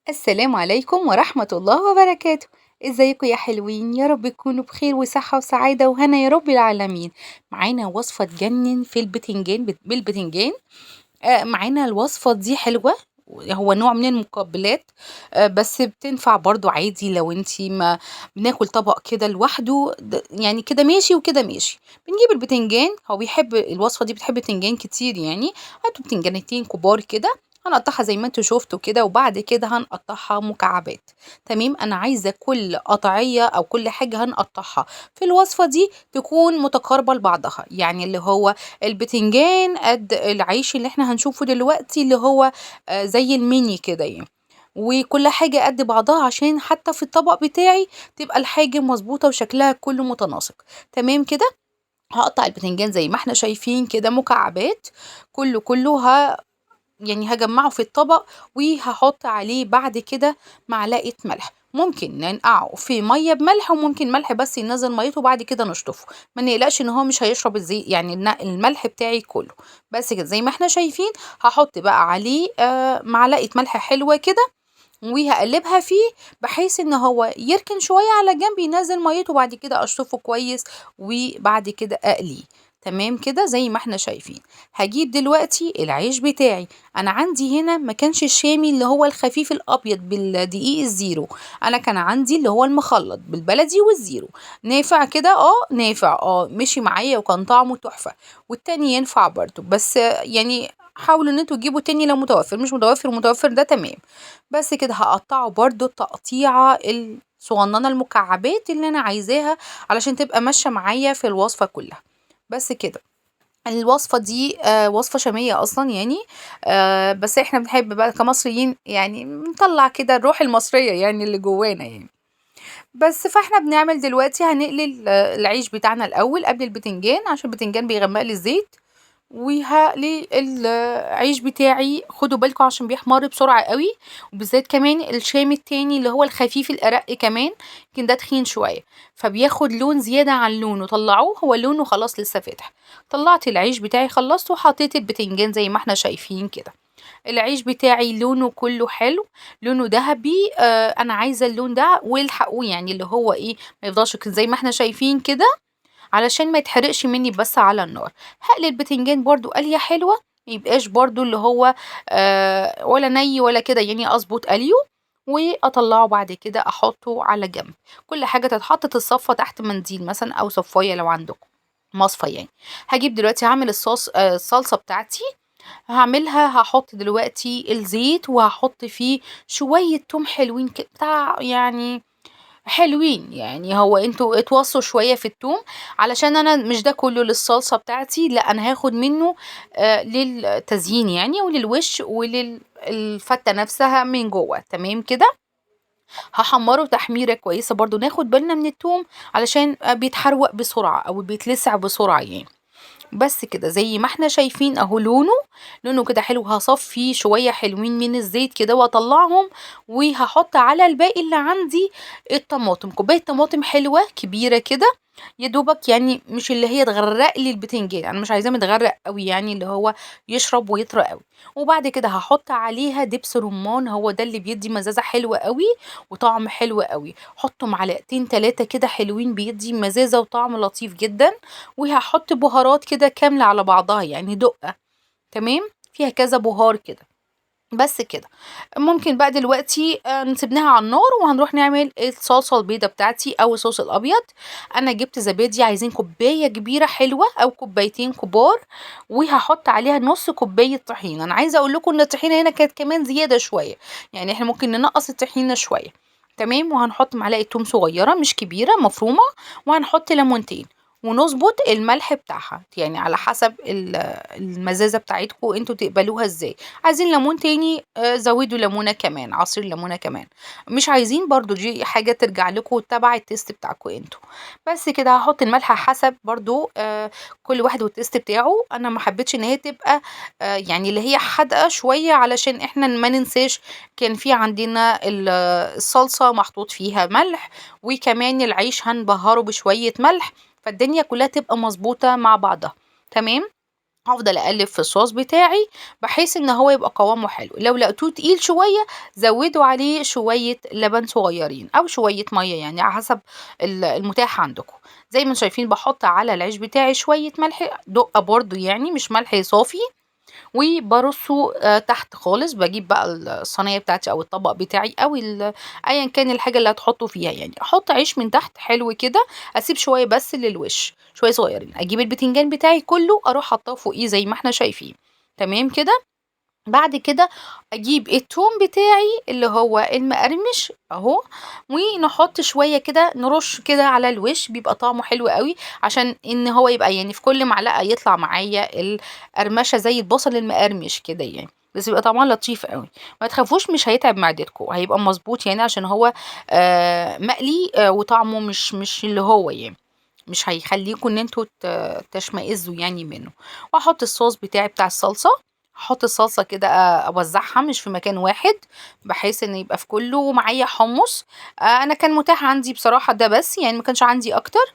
السلام عليكم ورحمة الله وبركاته. ازيكم يا حلوين؟ يا رب تكونوا بخير وصحة وسعادة وهنا يا رب العالمين. معانا وصفة تجنن في البتنجان، بالبتنجان. معانا الوصفة دي حلوة، هو نوع من المقبلات، بس بتنفع برضو عادي لو انتي ما بناكل طبق كده لوحده، يعني كده ماشي وكده ماشي. بنجيب البتنجان، هو بيحب الوصفة دي، بتحب بتنجان كتير يعني. هاتوا بتنجانتين كبار كده، هنقطعها زي ما انتوا شفتوا كده، وبعد كده هنقطعها مكعبات. تمام، انا عايزه كل قطعية او كل حاجة هنقطعها في الوصفة دي تكون متقاربة لبعضها، يعني اللي هو البتنجان قد العيش اللي احنا هنشوفه دلوقتي اللي هو زي الميني كده يعني، وكل حاجة قد بعضها عشان حتى في الطبق بتاعي تبقى الحاجة مظبوطة وشكلها كله متناسق. تمام كده، هقطع البتنجان زي ما احنا شايفين كده مكعبات، كله يعني هجمعه في الطبق، وهحط عليه بعد كده معلقة ملح. ممكن ننقعه في مية بملح، وممكن ملح بس ينزل ميته وبعد كده نشطفه، ما نقلقش ان هو مش هيشرب الزيت يعني الملح بتاعي كله. بس كده زي ما احنا شايفين هحط بقى عليه معلقة ملح حلوة كده، وهقلبها فيه بحيث ان هو يركن شوية على جنب ينزل ميته، وبعد كده اشطفه كويس وبعد كده اقلية. تمام كده زي ما احنا شايفين. هجيب دلوقتي العيش بتاعي. انا عندي هنا ما كانش الشامي اللي هو الخفيف الابيض بالدقيق الزيرو، انا كان عندي اللي هو المخلط بالبلدي والزيرو. نافع كده؟ نافع، مشي معايا وكان طعمه تحفة. والتاني ينفع برضو، بس يعني حاولوا ان انتوا تجيبوا تاني لو متوفر، مش متوفر ومتوفر ده تمام. بس كده هقطعه برضو التقطيعة الصغننة المكعبات اللي انا عايزاها علشان تبقى ماشية معايا في الوصفة كلها. بس كده الوصفة دي وصفة شامية أصلا يعني، بس احنا بنحب بقى كمصريين يعني نطلع كده الروح المصرية يعني اللي جوانا يعني. بس فاحنا بنعمل دلوقتي هنقلي العيش بتاعنا الأول قبل البتنجان عشان البتنجان بيغمق لي الزيت، وهقلي العيش بتاعي. خدوا بالكم عشان بيحمر بسرعة قوي، وبالذات كمان الشام التاني اللي هو الخفيف الأرق كمان، يمكن ده تخين شوية فبياخد لون زيادة عن لونه. طلعوه هو لونه خلاص لسه فاتح. طلعت العيش بتاعي خلصته وحطيت البتنجان زي ما احنا شايفين كده. العيش بتاعي لونه كله حلو، لونه ذهبي، انا عايزة اللون ده والحقوه يعني اللي هو ايه ما يفضلش كده زي ما احنا شايفين كده علشان ما يتحرقش مني بس على النار. هقلي البتنجان برضو قلية حلوة، ما يبقاش برضو اللي هو ولا ني ولا كده يعني، اظبط قليه واطلعه بعد كده احطه على جنب. كل حاجة تتحط تتصفى تحت منديل مثلا او صفاية لو عندكم مصفى يعني. هجيب دلوقتي هعمل الصلصة بتاعتي. هحط دلوقتي الزيت وهحط فيه شوية توم حلوين كده بتاع يعني حلوين يعني، هو انتوا اتوصوا شوية في التوم علشان انا مش ده كله للصلصة بتاعتي، لا انا هاخد منه للتزيين يعني وللوش وللفتة نفسها من جوه. تمام كده، هحمره تحميرة كويسة. برضو ناخد بالنا من التوم علشان بيتحروق بسرعة او بيتلسع بسرعة يعني. بس كده زي ما احنا شايفين اهو لونه كده حلو. هصفي شوية حلوين من الزيت كده واطلعهم، وهحط على الباقي اللي عندي الطماطم، كوباية طماطم حلوة كبيرة كده يا دوبك يعني، مش اللي هي تغرق لي البتنجان، انا مش عايزاه متغرق قوي يعني اللي هو يشرب ويطرى قوي. وبعد كده هحط عليها دبس رمان، هو ده اللي بيدي مزازة حلوة قوي وطعم حلو قوي. حطوا معلقتين 3 كده حلوين، بيدي مزازة وطعم لطيف جدا. وهحط بهارات كده كاملة على بعضها يعني دقة، تمام، فيها كذا بهار كده. بس كده ممكن بقى دلوقتي نسيبناها على النار وهنروح نعمل الصلصة البيضة بتاعتي او الصوص الابيض. انا جبت زبادي، عايزين كوباية كبيرة حلوة او كوبايتين كبار، وهحط عليها نص كوباية طحينة. انا عايزة اقول لكم ان الطحينة هنا كانت كمان زيادة شوية، يعني احنا ممكن ننقص الطحينة شوية. تمام، وهنحط معلقة توم صغيرة مش كبيرة مفرومة، وهنحط ليمونتين، ونظبط الملح بتاعها يعني على حسب المزازة بتاعتكم انتوا تقبلوها ازاي. عايزين ليمون تاني، زودوا ليمونة كمان، عصير ليمونة كمان. مش عايزين برضو دي حاجة ترجع لكم تبع ال taste بتاعكم انتوا. بس كده هحط الملح حسب برضو، كل واحد وال taste بتاعه. انا ما حبيتش ان هي تبقى، يعني اللي هي حادقة شوية علشان احنا ما ننساش كان في عندنا الصلصة محطوط فيها ملح، وكمان العيش هنبهره بشوية ملح، فالدنيا كلها تبقى مظبوطة مع بعضها. تمام، هافضل اقلب في الصوص بتاعي بحيث ان هو يبقى قوامه حلو. لو لقيتوه تقيل شوية زودوا عليه شوية لبن صغيرين او شوية مية، يعني على حسب المتاح عندكم. زي ما شايفين بحط على العيش بتاعي شوية ملح دقه برضو، يعني مش ملح صافي، وبرصه تحت خالص. بجيب بقى الصينية بتاعتي او الطبق بتاعي او ايا كان الحاجة اللي هتحطوا فيها، يعني احط عيش من تحت حلو كده، اسيب شوية بس للوش شوية صغيرين، اجيب البتنجان بتاعي كله اروح حطاه فوقيه زي ما احنا شايفين. تمام كده. بعد كده اجيب التوم بتاعي اللي هو المقرمش اهو، ونحط شوية كده، نرش كده على الوش، بيبقى طعمه حلو قوي، عشان ان هو يبقى يعني في كل معلقه يطلع معايا القرمشه زي البصل المقرمش كده يعني، بس بيبقى طعمها لطيف قوي. ما تخافوش مش هيتعب معدتكم، هيبقى مظبوط يعني، عشان هو مقلي، وطعمه مش اللي هو يعني مش هيخليكم ان انتوا تشمئزوا يعني منه. واحط الصوص بتاعي بتاع الصلصه، احط الصلصه كده اوزعها مش في مكان واحد، بحيث ان يبقى في كله. معايا حمص، انا كان متاح عندي بصراحة ده بس، يعني ما كانش عندي اكتر،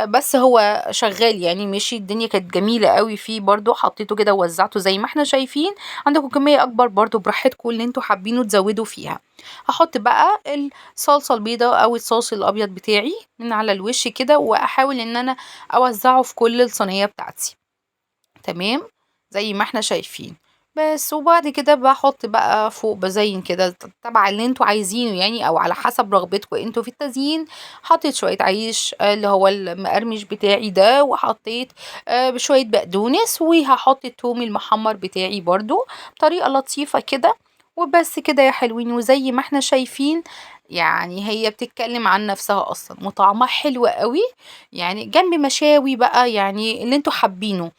بس هو شغال يعني ماشي، الدنيا كانت جميلة قوي فيه برضو، حطيته كده ووزعته زي ما احنا شايفين. عندكم كمية اكبر برضو براحتكم اللي انتوا حابينه تزودوا فيها. هحط بقى الصلصه البيضاء او الصوص الابيض بتاعي من على الوش كده، واحاول ان انا اوزعه في كل الصينية بتاعتي. تمام زي ما احنا شايفين بس. وبعد كده بحط بقى فوق، بزين كده تبع اللي انتوا عايزينه يعني، او على حسب رغبتكم انتوا في التزيين. حطيت شوية عيش اللي هو المقرمش بتاعي ده، وحطيت بشوية بقدونس، وهحط التوم المحمر بتاعي برضو بطريقة لطيفة كده. وبس كده يا حلوين. وزي ما احنا شايفين يعني هي بتتكلم عن نفسها اصلا، وطعمها حلو قوي يعني، جنب مشاوي بقى يعني اللي انتوا حابينه،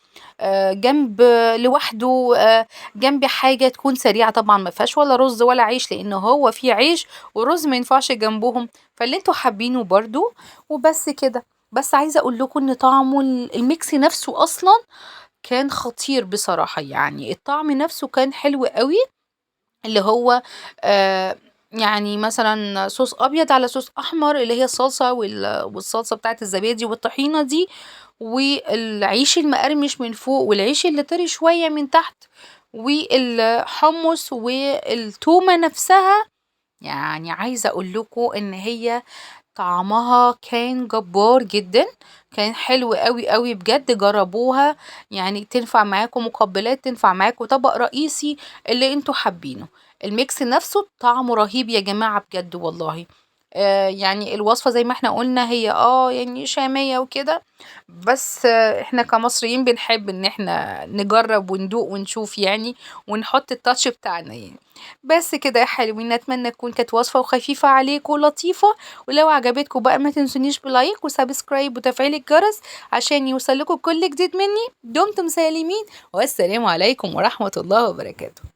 جنب لوحده، جنب حاجة تكون سريعة طبعا، ما فيهاش ولا رز ولا عيش، لان هو في عيش ورز ما ينفعش جنبهم، فاللي انتوا حابينه برضو. وبس كده. بس عايزة اقول لكم ان طعمه ال mix نفسه اصلا كان خطير بصراحة، يعني الطعم نفسه كان حلو قوي، اللي هو يعني مثلا صوص ابيض على صوص احمر، اللي هي الصلصه والصلصه بتاعت الزبادي والطحينه دي، والعيش المقرمش من فوق، والعيش اللي طري شوية من تحت، والحمص والتومه نفسها. يعني عايزه اقول لكم ان هي طعمها كان جبار جدا، كان حلو قوي قوي بجد. جربوها يعني، تنفع معاكم مقبلات، تنفع معاكم طبق رئيسي، اللي انتوا حابينه. ال mix نفسه طعمه رهيب يا جماعة بجد والله. يعني الوصفة زي ما احنا قلنا هي يعني شامية وكده، بس احنا كمصريين بنحب ان احنا نجرب وندوق ونشوف يعني، ونحط ال touch بتاعنا يعني. بس كده يا حلوين، اتمنى تكون كانت وصفة وخفيفة عليكم ولطيفة، ولو عجبتكم بقى ما تنسونيش ب like و subscribe وتفعيل الجرس عشان يوصلكم كل جديد مني. دمتم سالمين، والسلام عليكم ورحمة الله وبركاته.